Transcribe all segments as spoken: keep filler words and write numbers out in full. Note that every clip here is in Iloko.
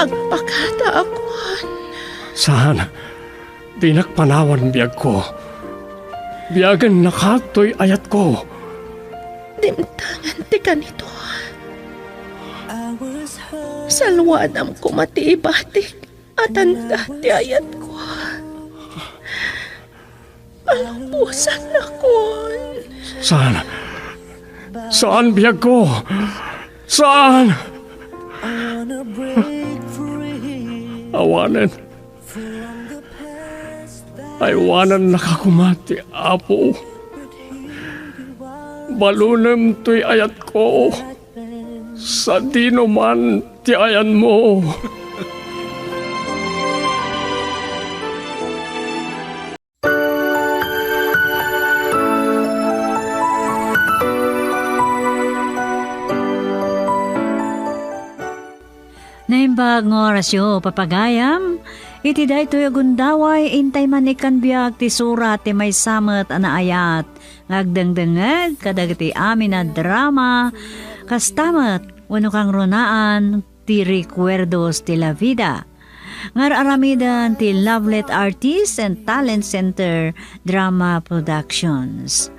Pakada a kuan. Saan, dinak panawan biagko. Biagen nakatoy ayatko. Dimtengen ti kanito. Salwadam koma ti ibatik a tanda ti ayatko. Palubosannakon. Saan? Saan, biagko? Saan? Awanen. Aywanannaka koma ti Apo. Balunem toy ayatko. Sadino man ti ayanmo. Naimbag nga orasyo, papagayam, iti daytoy a gundaway, intay man ikkan biag ti surat ti maysa met a naayat nga agdengdengngeg kadagiti amin a drama, kasta met wenno kangrunaan ti Recuerdos de la Vida. Nga ar-aramiden ti Lovelet Artist and Talent Center Drama Productions.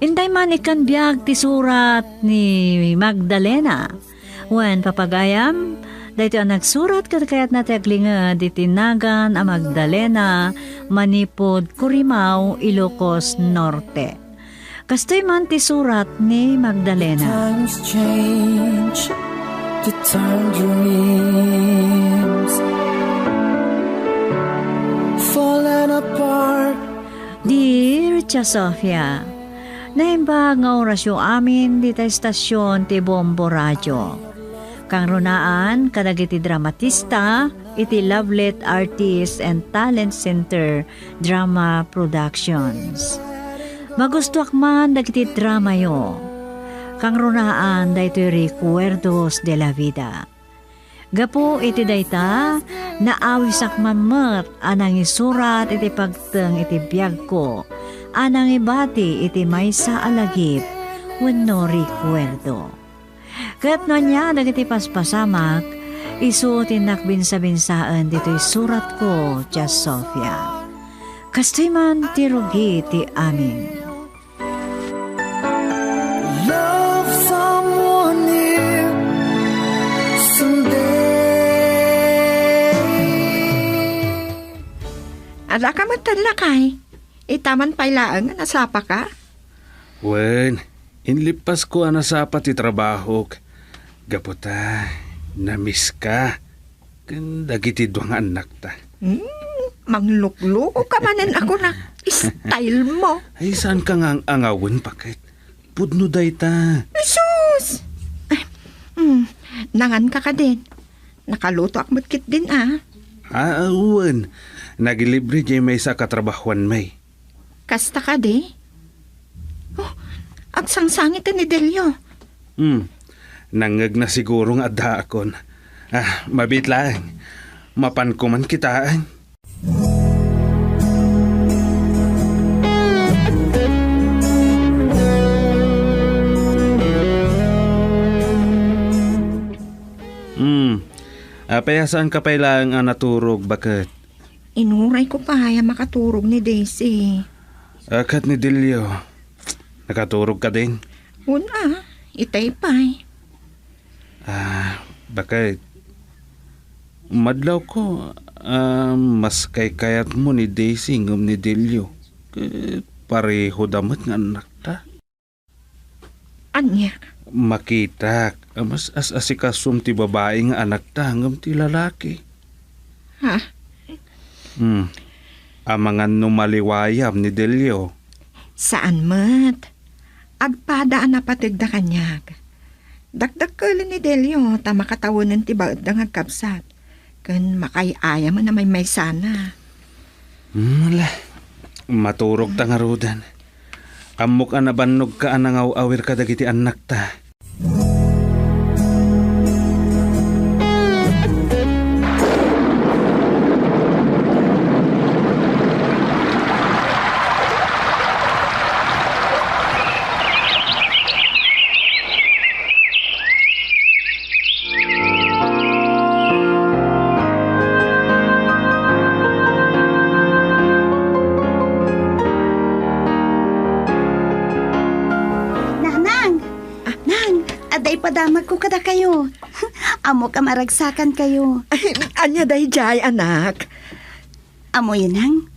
Intay man ikkan biag ti surat ni Magdalena. Wen, papagayam, daytoy a nagsurat ket kayatna ti aglinged iti nagan a Magdalena manipud Curimao, Ilocos Norte. Kastoy man ti surat ni Magdalena. Times change, the time dreams falling apart. Dear Tia Sofia, naimbag nga orasyo amin dita estasion ti Bombo Radio. Kangrunaan kadagiti dramatista iti Lovelet Artist and Talent Center Drama Productions. Magustoak man dagiti dramayo. Kangrunaan daytoy Recuerdos de la Vida. Gapu iti dayta, naawisak man met a nangisurat iti pagteng iti biagko a nangibati iti maysa a lagip wenno rekuerdo. Ket no ania dagiti paspasamak, isu ti nakbinsabinsaen ditoy suratko, Tia Sofia. Kastoy man ti rugi ti amin. Love someone new someday. Adda ka met, lakay. Ita man pay laeng a nasapaka? Wen, inlippasko a nasapa ti trabahok. Gapu ta, na-miss ka. Ken dagiti dua nga annakta. Hmm, manglukluko ka manen a kunak. Style mo. Ay, saan ka nga ang-angawen, paket? Pudno dayta. Jesus! Ay, hmm, nangan ka kadin. Nakalutoak met ketdin, a. Ah, wen. Nagilibre diay maysa a katrabahuanmi. Kasta kadi? Oh, agsangsangit ni Delio. Hmm. Nangngegna siguro nga addaakon. Ah, mabiit laeng. Mapanko man kitaen. Hmm. Apay a saan ka pay laeng a naturog, baket? Inurayko pay a makaturog ni Daisy. Ah, ket ni Delio, nakaturog kadin? Wen a, itay pay. Ah, baket, madlawko, ah, mas kaykayatmo ni Daisy ngem ni Delio. Ket parehoda met nga annakta. Ania? Makitak a mas as-asikasom ti babai nga anakta ngem ti lalaki. Ha? Hmm. Amangan no maliwayam ni Delio. Saan met. Agpada a napategda kaniak. Dakdakkelen ni Delio ta makatawenen ti baetda nga agkabsat. Ken makaay-ayamen a maymaysana. Hmm, ala. Maturogta ngaruden. Ammok a nabannogka a nangaw-awir kadagiti annakta. Ay, padamagko kadakayo. Ammok a maragsakankayo. Ay, ania daydiay, anak? Ammoyo, Nang,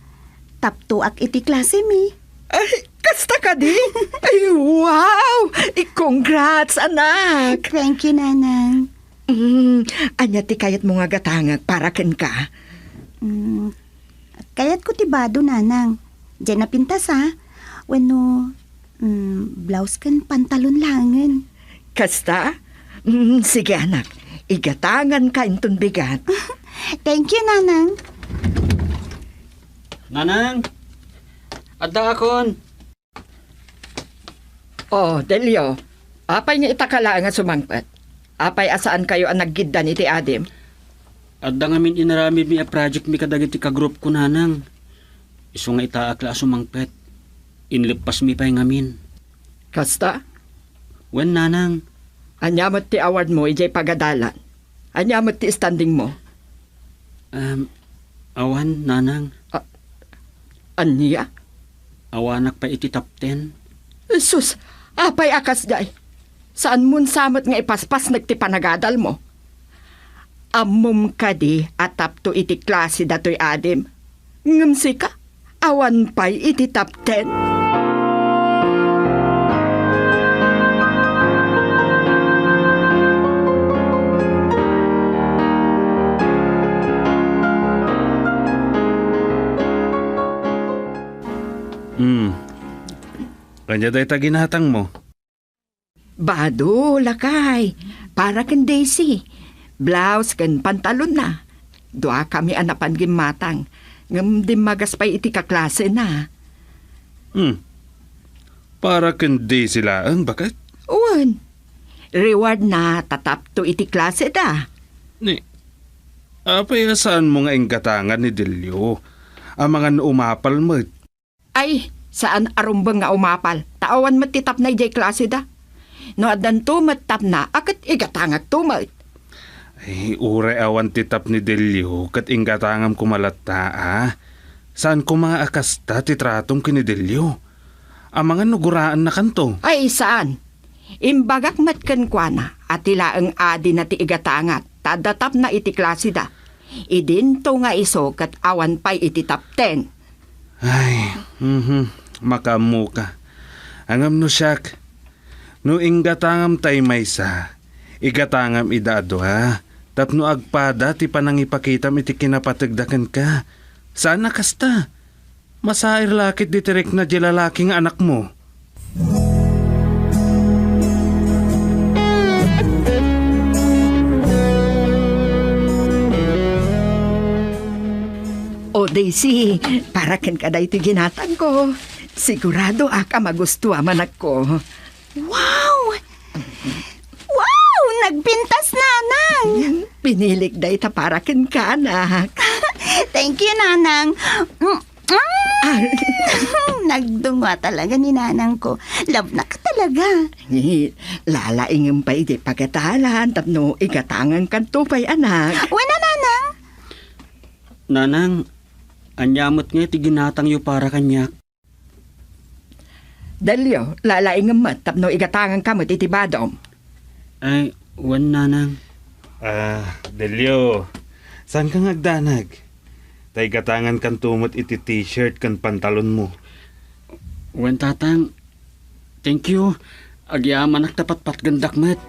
taptoak iti klasemi. Ay, kasta kadi? Ay, wow! Congrats, anak! Thank you, Nanang. Mm, ania ti kayatmo nga gatangek para kenka? Mm, kayatko ti bado, Nanang. Diay napintas, a? Wenno, mm, blouse ken pantalon laengen. Kasta? Mm, sige, anak. Igatanganka inton bigat. Thank you, Nanang. Nanang, addaakon. Oh, Delio, apay nga ita ka laeng a sumangpet? Apay a saankayo a naggiddan iti adim? Adda ngamin inaramidmi a projectmi kadagiti kagrupko, Nanang. Isu nga itaak la a sumangpet. Inleppasmi pay ngamin. Kasta? Wen, Nanang. Ania met ti awardmo idiay pagadalan? Ania met ti standingmo? Em, awan, Nanang. A-, ania? Awanak pay iti top ten. Jesus, apay a kasdiay? Saanmon sa met nga ipaspasnek ti panagadalmo? Ammom kadi a tapto iti klase datoy adim? Ngem sika, awan pay iti top ten. Hmm. Ania dayta ginatangmo? Bado, lakay. Para ken Daisy. Blouse ken pantalonna. Duakami a napan gimmatang. Ngem dimmagas pay iti kaklasena. Hmm. Para ken Daisy laeng, baket? Wen. Rewardna ta tapto iti klaseda. Ni, apay a saanmo nga inggatangan ni Delio? Amangan no umapal met. Ay, saan a rumbeng nga umapal, ta awan met ti tapna idiay klaseda. No addanto met tapna, a ket igatangakto met. Ay, uray awan ti tap ni Delio, ket inggatangamko latta, a. Saan koma a kasta ti tratom ken ni Delio. Amangan no guraennakanto. Ay, saan. Imbagak met kenkuana a ti laeng adina ti igatangak, ta adda tapna iti klaseda. Idinto nga isu ket awan pay iti top ten. Ay, mhm, makaammoka. Ngem no siak, no inggatangam tay maysa, igatangam ida a dua, tapno agpada ti panangipakitam iti kinapategda kenka. Saan a kasta. Masair la ket ti rikna diay lalaki nga anakmo. O, Daisy, para kenka daytoy ginatangko. Siguradoak a magustuam, anakko. Wow! Wow! Nagpintas, Nanang! Pinilik dayta para kenka, anak. Thank you, Nanang. Mm, mm. Ah. Nagdunga talaga ni Nanang ko. Love na ka talaga. Eh, lalaingem pay iti pagadalan tapno igatangankanto pay, anak. Wen a, Nanang. Nanang, ania met ngay ti ginatangyo para kaniak? Delio, lalaingem met tapno igatanganka met iti badom. Ay, wen, Nanang. Ah, Delio, saanka nga agdanag? Ta igatangankanto met iti t-shirt ken pantalonmo. Wen, Tatang. Thank you. Agyamanak ta patpatgendak met.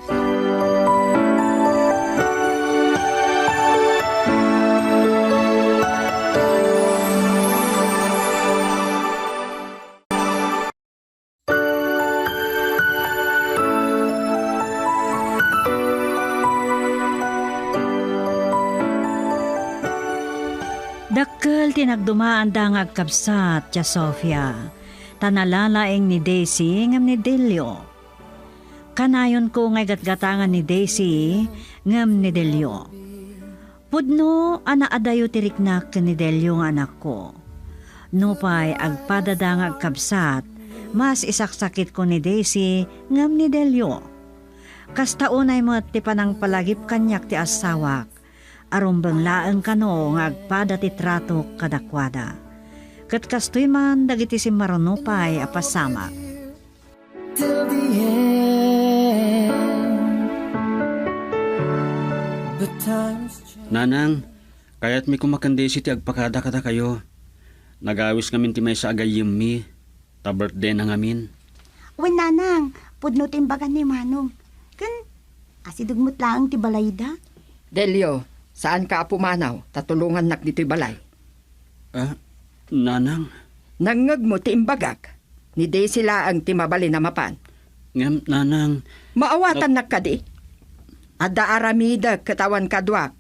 Dakkel ti nagdumaanda nga agkabsat, Tia Sofia, ta nalalaing ni Daisy ngem ni Delio. Kanayonko nga igatgatangan ni Daisy ngem ni Delio. Pudno a naadayo ti riknak ken ni Delio nga anakko. Nupay agpadada nga agkabsat, mas isaksakitko ni Daisy ngem ni Delio. Kasta unay met ti panangpalagip kaniak ti asawak, a rumbeng laeng kano nga agpada ti tratok kadakuada. Ket kastoy man dagiti simmaruno pay a pasamak. Till the end. Nanang, kayatmi koma ken Daisy ti agpakada kadakayo. Nagawis ngamin ti maysa a gayyemmi, ta birthdayna ngamin. Wen, Nanang, pudno ti imbagan ni Manong. Ken, asideg met laeng ti balayda. Delio, saanka a pumanaw, ta tulongannak ditoy balay. Ah, Nanang. Nangngegmo ti imbagak. Ni Daisy laeng ti mabalin a mapan. Ngem, Nanang. Maawatannak kadi? Adda aramidek ket awan kaduak.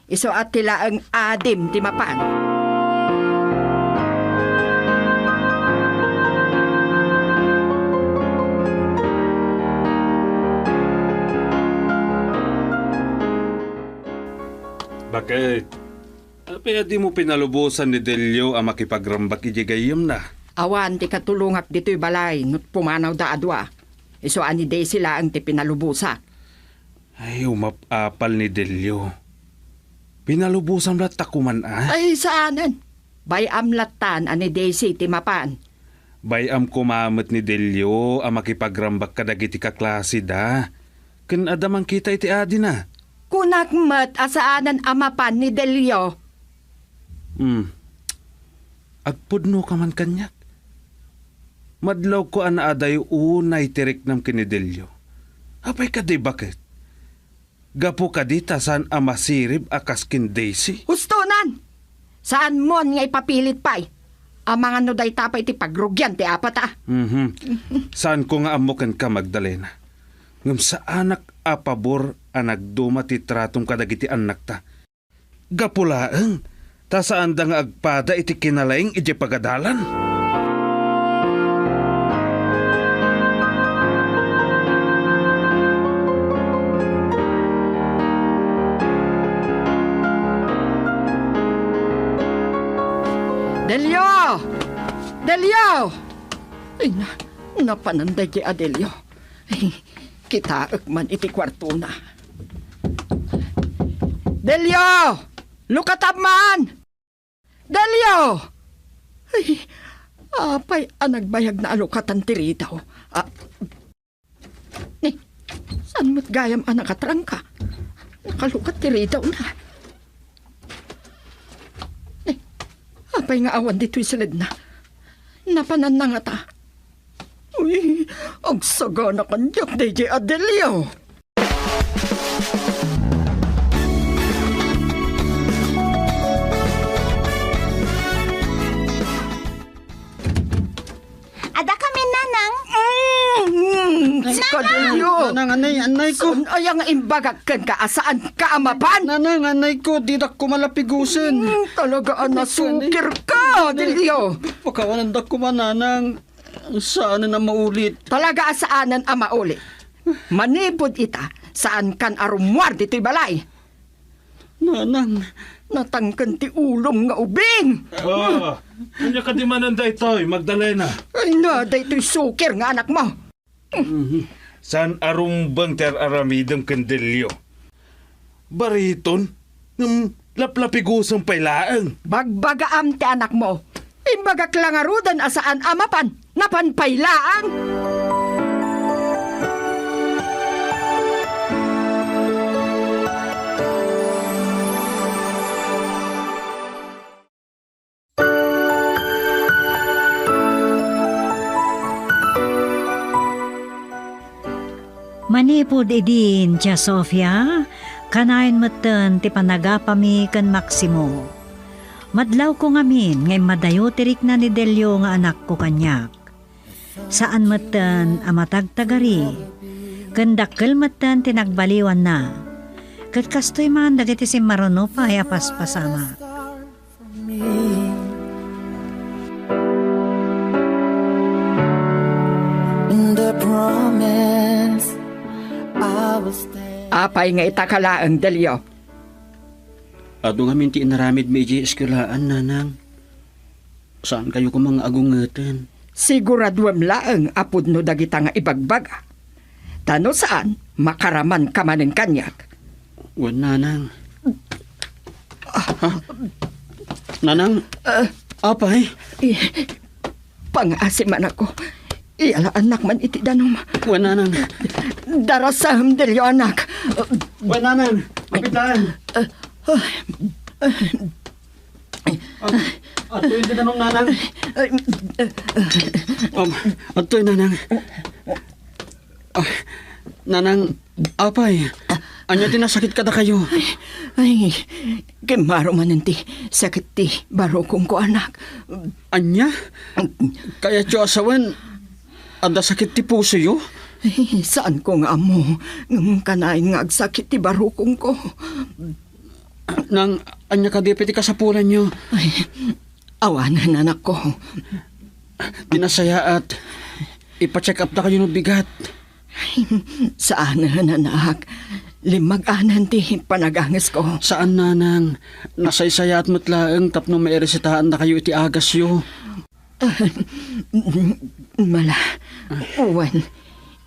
Isu a ti laeng adim ti mapan. Bakit? Apay a dimo pinalubosan ni Delio a makipagrambak idiay gayyemna? Awan ti katulongak ditoy balay no pumanawda a dua. Isu a ni Daisy laeng ti pinalubosak. Ay, umap-apal ni Delio. Pinalubosan latta koman, a? Ay, saanen. Bay-am lattan a ni Daisy ti mapan. Bay-am koma met ni Delio a makipagrambak kadagiti kaklasida. Ken adda mangkita iti adina. Kunak met a saanen a mapan ni Delio. Hmm. Agpudnoka man kaniak. Madlawko a naadayo unay ti riknam ken ni Delio. Apay kadi, baket? Gapu kadi ta saan a masirib a kas ken Daisy? Hustonan! Saanmon nga ipapilit pay. Amangan no dayta pay ti pagrugian ti apata. Mhm. Saanko nga ammo kenka, Magdalena. Ngem saanak a pabor a nagduma ti tratom kadagiti annakta. Gapu laeng ta saanda nga agpada iti kinalaing idiay pagadalan. Delio! Delio! Ay na, napanan daydi a Delio. Kitaek man iti kuartona. Delio! Lukatam man! Delio! Ay, apay a nagbayagna a lukatan ti ridaw? Ah, ni, saan met gayam a nakatrangka? Nakalukat ti ridawna. Ni, apay nga awan ditoy siledna? Napananna ngata? Uy, agsagana kaniak daydi a Delio. Adda kami, Nanang. Mm, si Nanang! Kadelio. Nanang, anay, anay ko. Saan aya nga imbagak kenka a saanka a mapan? Nanang, anay ko, didak ko malapigosen. Mm, talaga a nasukir ka, Delio. Pakawanandak ko man, Nanang. Saanen a maulit. Talaga a saanen a maulit. Manipud ita, saankan a rummuar ditoy balay. Nanang, natangken ti ulom nga ubing. Ah, ania kadi manen daytoy, Magdalena? Ay na, daytoy sukir nga anakmo. Mhm. Saan a rumbeng ti ar-aramidem ken Delio? Bariton, ngem laplapigosen pay laeng. Bagbagaam ti anakmo. Imbagak la ngaruden a saan a mapan. Napan pay laeng. Manipud idin, Tia Sofia, kanayon metten ti panagapami ken Maximo. Madlawko ngamin nga immadayo ti rikna ni Delio nga anakko kaniak. Saan metten a matagtagari, ken dakkel metten ti nagbaliwanna. Ket kastoy man dagiti simmaruno pay a paspasamak. Apay nga ita ka laeng, Delio? Adu ngamin ti inaramidmi idiay eskuelaan, Nanang. Saankayo koma nga agungeten. Siguraduem laeng a pudno dagita nga ibagbaga. Ta no saan, makaramanka manen kaniak. Wen, Nanang. Ah, Nanang, ah, apay? Eh, pangaasim, anakko. Iyalaannak man iti danum. Wen, Nanang. Darasem, Delio, anak. Wen, Nanang. Kapitan! At, adtoy ti danum, Nanang. Um, adtoy, Nanang. Ah, Nanang, apay, ania ti nasakit kadakayo? Ay, ay, kimmaro manen ti sakit ti barukongko, anak. Ania? Kayatyo a sawen, adda sakit ti pusoyo? Ay, saanko nga ammo, ngem kanayon nga agsakit ti barukongko. Nang, ania kadi pay ti kasapulanyo? Ay, awanen, anakko. Ti nasayaat, ipa-check up dakayo no bigat. Saanen, anak. Limmag-anan ti panagangesko. Saan, Nanang. Nasaysayaat met laeng tapno mairesetaandakayo iti agasyo. Mala, wen,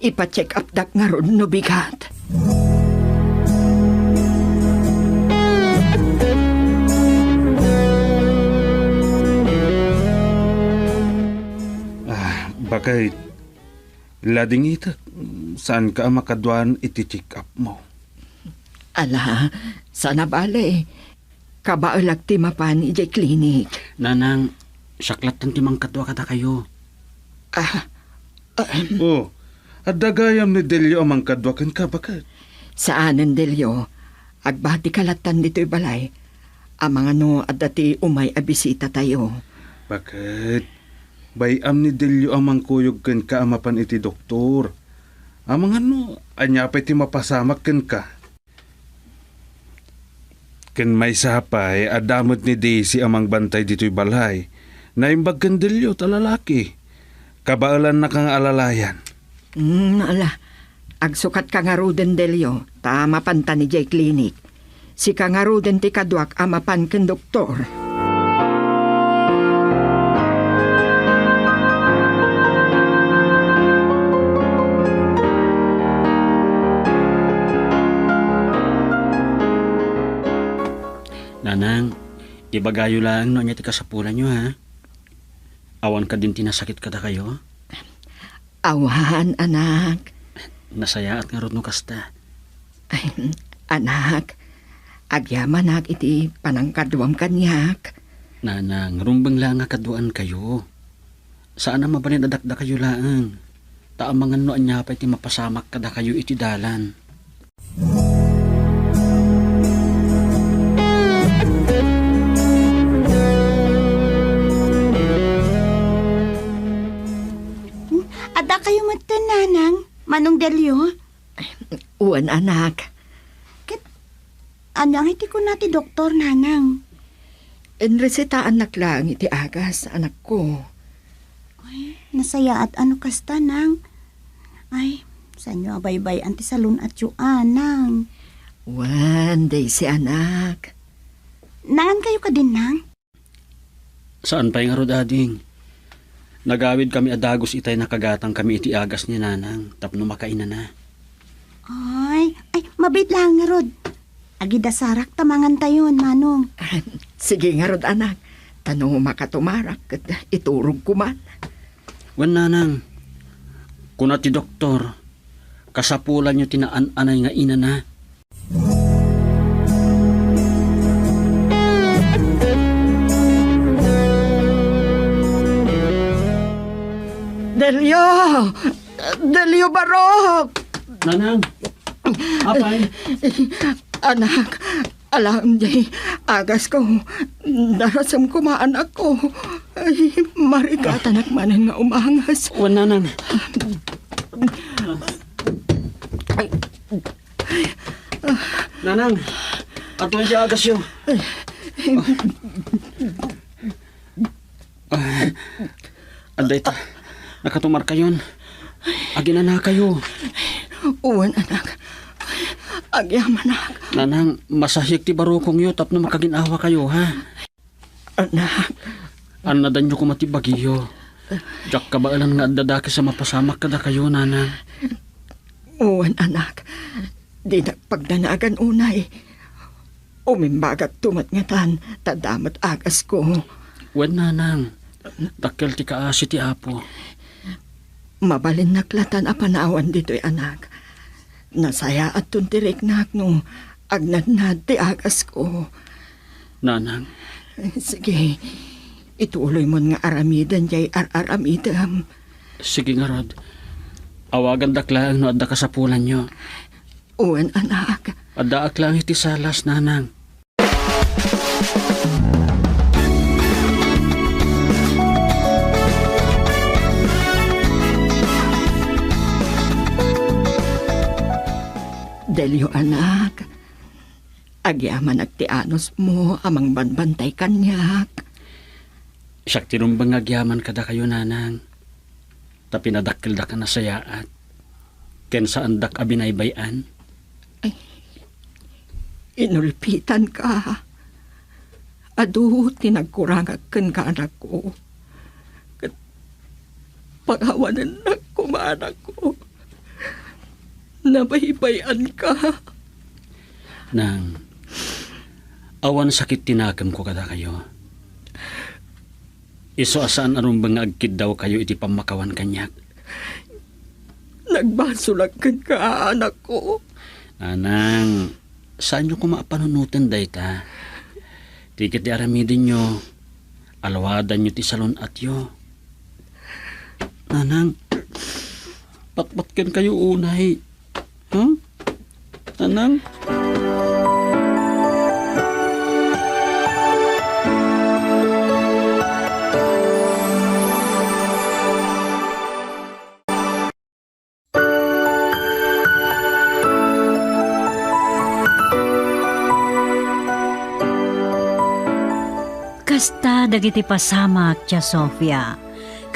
ipa-check up dak ngarud no bigat. Ah, bakit? Ladingitek, saanka a makaduan iti check-up mo. Ala, saan a bale. Kabaelak ti mapan idiay klinik. Nanang, siak lattan ti mangkadua kadakayo. Ah, ahem. Oh, adda gayam ni Delio a mangkadua kenka, baket? Saanen, Delio. Agbatika lattan ditoy balay. Amangan no adda ti umay a bisitatayo. Baket? Bay-am ni Delio a mangkuyog kenka a mapan iti doktor. Amangan no ania pay ti mapasamak kenka. Ken maysa pay, adda met ni Daisy a mangbantay ditoy balay. Naimbag ken Delio ta lalaki. Kabaelannaka nga alalayan. Mm, ala. Agsukatka ngaruden, Delio, ta mapanta idiay klinik. Sika ngaruden ti kaduak a mapan ken doktor. Nanang, ibagayo laeng no ania ti kasapulanyo, ha? Awan kadin ti nasakit kadakayo? Awan, anak. Nasayaat ngarud no kasta. Ay, anak, agyamanak iti panangkaduam kaniak. Nanang, rumbeng la nga kaduaankayo. Saan a mabalin a dakdakayo laeng. Ta amangan no ania pay ti mapasamak kadakayo iti dalan. Adda kayo metten, Nanang, Manong Delio? Wen, anak. Ket ania ngay ti kuna ti doktor, Nanang? Inresetaannak laeng iti agas, anakko. Ay, nasayaat a no kasta, Nang. Ay, saanyo a baybay-an ti salun-atyo, a, Nang? Wen, Daisy, anak. Nangan kayo kadin, Nang? Saan pay ngarud, ading. Nagawid kami a dagus itay nakagatang kami iti agas ni Nanang tapno makainana. Ay, ay, mabiit laeng ngarud. Agidasarak ta mangantayon, Manong. Sige ngarud, anak. Ta no makatumarak, ket iturogko man. Wen, Nanang, kuna ti doktor, kasapulanyo ti naan-anay nga inana. Delio! Delio Barok! Nanang! Apay! Anak, alaem diay agasko. Darasem koma, anakko. Ay, marigatanak manen nga umangas. Wen, Nanang. Nanang, adtoy diay agasyo. Adda ita. Nakatumarkayon. Aginanakayo. Wen, anak. Agyamanak. Nanang, masahyeg ti barukongyo tapno makagin-awakayo, ha? Anak. Annadanyo koma ti bagiyo. Diak kabaelan nga adda dakes a mapasamak kadakayo, Nanang. Wen, anak. Dinak pagdanagan unay. Umimbagakto met ngatan, ta adda met agasko. Wen, Nanang. Dakkel ti kaasi ti Apo. Mabalinnak latan a panawan ditoy, anak. Nasayaatton ti riknak no Agnannad ti agasko. Nanang. Sige, ituloymon nga aramiden jay ar-aramidem. Sige ngarud, awagandak laeng no adda kasapulanyo. Wen, anak. Addaak laeng iti salas, nanang. Delio, anak, agyamanak ti anusmo a mangbanbantay kaniak. Siak ti rumbeng nga agyaman kadakayo, nanang, ta pinadakkeldak a nasayaat ken saandak a binaybay-an. Ay, inulpitanka. Adu ti nagkurangak kenka, anakko. Ket pakawanennak koma, anakko. Nabaybay-anka. Nang, awan sakit ti nakemko kadakayo. Isu a saan a rumbeng nga agkiddawkayo iti pammakawan kaniak. Nagbasolak kenka, anakko. Nanang, saanyo koma a panunoten dayta. Ti ket ti aramidenyo, alwadanyo ti salun-atyo. Nanang, patpatkenkayo unay. Ha? Nanang? Kasta dagiti pasamak, Tia Sofia,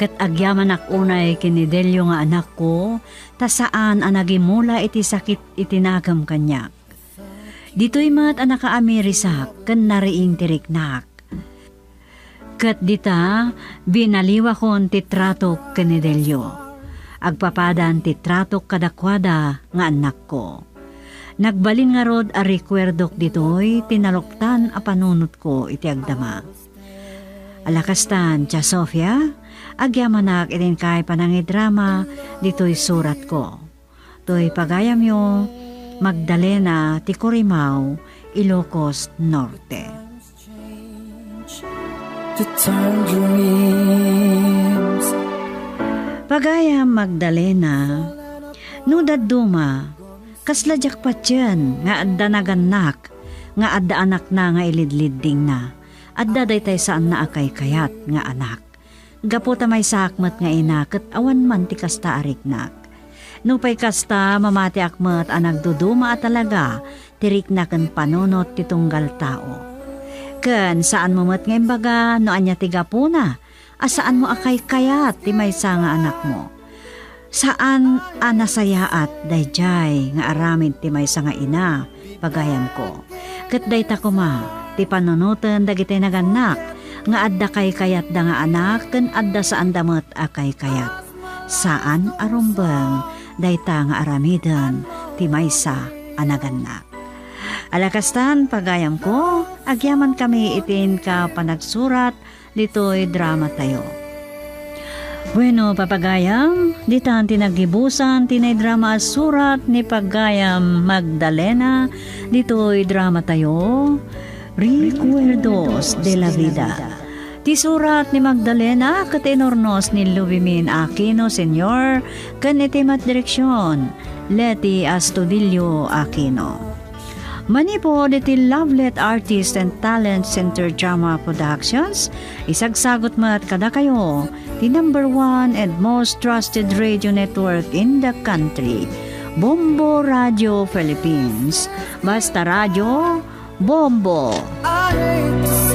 ket agyamanak unay ken ni Delio nga anakko, ta saan a nagimula iti sakit iti nakem kaniak. Ditoy met a nakaamirisak ken nariing ti riknak. Ket dita, binaliwakon ti tratok ken ni Delio. Agpapadan ti tratok kadakuada nga annakko. Nagbalin ngarud a rekuerdok ditoy ti naluktan a panunotko iti agdama. Ala kastan, Tia Sofia, agyamanak iti inkay panangidrama ditoy suratko. Toy pagayamyo, Magdalena ti Corimao, Ilocos Norte. The tangerines. Pagayam Magdalena, no dadduma, kasla diak patien nga adda nagannak, nga adda anakna nga ilidliddingna. Adda daytay saanna a kaykayat nga anak. Gapu ta maysaak met nga ina ket awan man ti kasta a riknak. Nupay kasta, mamatiak met a nagduduma a talaga ti rikna ken panunot ti tunggal tao. Ken saanmo met nga imbaga no ania ti gapuna a saanmo a kaykayat ti maysa nga anakmo. Saan a nasayaat daydiay nga aramid ti maysa nga ina, pagayamko. Ket dayta koma ti panunoten dagiti nagannak nga adda kaykayatda nga anak ken adda saanda met a kaykayat. Saan a rumbeng dayta nga aramiden ti maysa a nagannak. Ala kastan, pagayamko, agyamankami iti inka panagsurat ditoy dramatayo. Bueno, papagayam, ditan ti naggibusan ti naidrama a surat ni Pagayam Magdalena ditoy dramatayo, Recuerdos de la Vida. Ti surat ni Magdalena ket inurnos ni Lubimin Aquino Senior ken iti met direksion, Leti Astudillo Aquino. Manipud iti Lovelet Artist and Talent Center Drama Productions, isagsagut met kadakayo ti number one and most trusted radio network in the country, Bombo Radio Philippines. Basta Radio, Bombo! I hate to